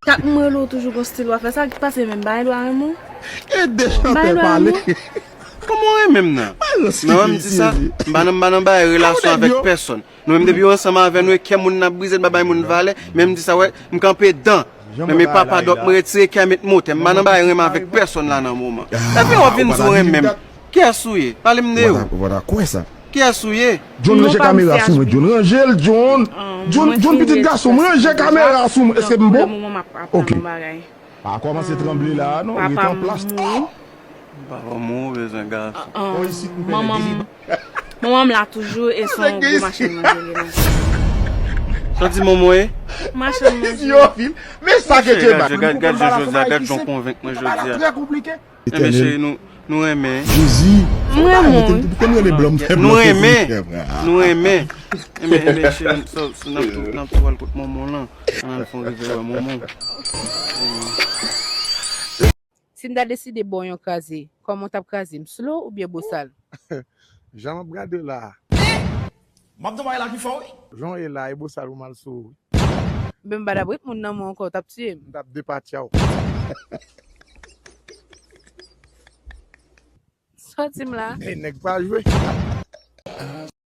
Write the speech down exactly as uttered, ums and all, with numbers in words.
Kat m rele w toujou gon stil w ap fè sa ki pase menm bagay dwa renmen w. E de chantè pale. Kòman w renmen m nan? Nan wè m di sa, m pa nan m pa nan bay relasyon avèk pèsonn. Nou menm depi yo ansanm avè nou e kè moun nan ap brize, n pa bay moun valè, men m di sa wè, m kanpe dan. Men men papa dòk m retire kè met motè. M pa nan bay renmen avèk pèsonn la nan moman. Epi w ap vin di w renmen m. Kiyès ou ye? Pale m de ou. Ou pa ta kwè sa. Kiyès ou ye? John ranje kamera sou mwen, John ranje l, John. John, John pitit gason m, ranje kamera sou mwen. Èske m bon? Ok. Pa kòmanse tranble la non, ret an plas. Papa m ou bezwen gason. Manman m la toujou e se yon gwo machann manje li nan. Sa di manman e? Machann manje. Yo vin. Men sa ke te ba. Gad gad jan jodi a, gad jan konvenk mwen jodi a. Ebyen cheri nou nou renmen. Jezi. M renmen w. Te m rele blan m fè blan. Nou renmen. Nou renmen. Ebyen ebyen cheri, n ap tou al kot manman lan. Ann al fè yon revè wè manman. Si m ta deside ba w yon kraze, kòman w t ap kraze m? Slow oubyen bosal? Jan m ap gade la. M ap di w bagay la ki fò wi. Jan w ye la, e bosal ou mal sou ou. Ben m pa t ap ret moun nan mwen ankò, w t ap tiye m. M t ap depatya w. Sa w di m la? Ey, nèg pa jwe.